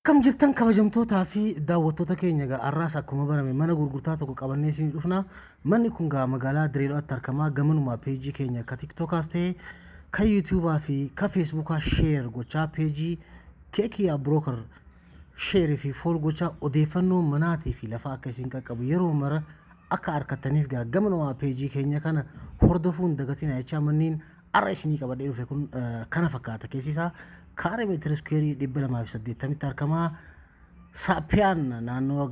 Akkam jirtan kabajamtootaa fi daawwattoota keenya? Egaa har'aas akkuma barame mana gurgurtaa tokko qabannee isinii dhufna. Manni kun gaa magaalaa Direedawaatti argama. Gamanumaa peejii keenya ka TikTokaas ta'e ka YouTubaa fi ka Facebookaa share gochaa, peejii Keekiyaa Broker share fi follow gochaa, odeeffannoo manaatii fi lafa akka isin qaqqabu yeroo mara akka argattaniif gaa gamanumaa peejii keenya kana hordofuun dagatina jechaa, manneen har'a isinii qabadhee dhufe kun kana fakkaata. Keessi isaa kaaree meetira iskuweerii 280tti argama. Saappiyaan naannoo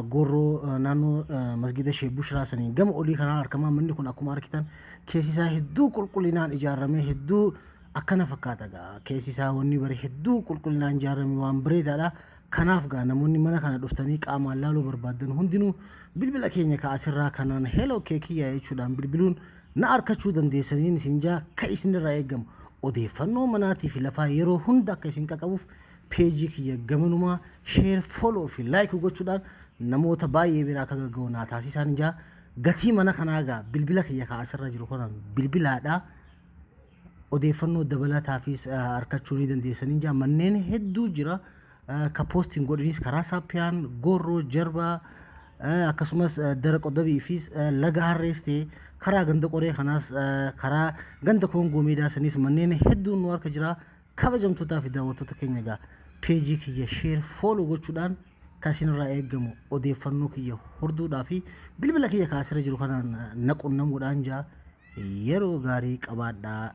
Gorroo, naannoo masgida Sheek Bushraa saniin gama olii kanaan argama. Manni kun akkuma argitan keessi isaa hedduu qulqullinaan ijaarame, hedduu akkana fakkaata gaa. Keessi isaa wanni bare hedduu qulqullinaan ijaarame, waan bareedaadha. Kanaaf gaa namoonni mana kana dhuftanii qaamaan laaluu barbaadan hundinuu bilbila keenya ka asirraa kanaan "Hello Keekiyyaa" jechuudhaan bilbiluun na arkachuu dandeessaniin isin jaa. Ka isinirraa eegamu odeeffannoo manaatii fi lafaa yeroo hunda akka isin qaqqabuuf peejii kiyya gamanumaa share, follow fi like gochuudhaan namoota baay'ee bira akka gagga'u naa taasisaan jaa. Gatii mana kanaa gaa bilbila kiyya ka asirra jiru kanaan bilbilaadhaa odeeffannoo dabalataafis argachuu ni dandeessanii jaa. Manneen hedduu jira ka poostiin godhanis karaa Saappiyaan, Gorroo, Jarbaa, akkasumas Dara Qodabii fi Laga Harrees ta'e karaa ganda Qoree kanaas, karaa ganda Koongoo Meedaa sanis manneen hedduun nu harka jira. Kabajamtootaa fi daawwattoota keenya, egaa peejii kiyya share, follow gochuudhaan kan isinirraa eegamu odeeffannoo kiyya hordofuudhaa fi bilbila kiyya kaasirra jiru kanaan na qunnamuudhaan jaa. Yeroo gaarii qabaadhaa.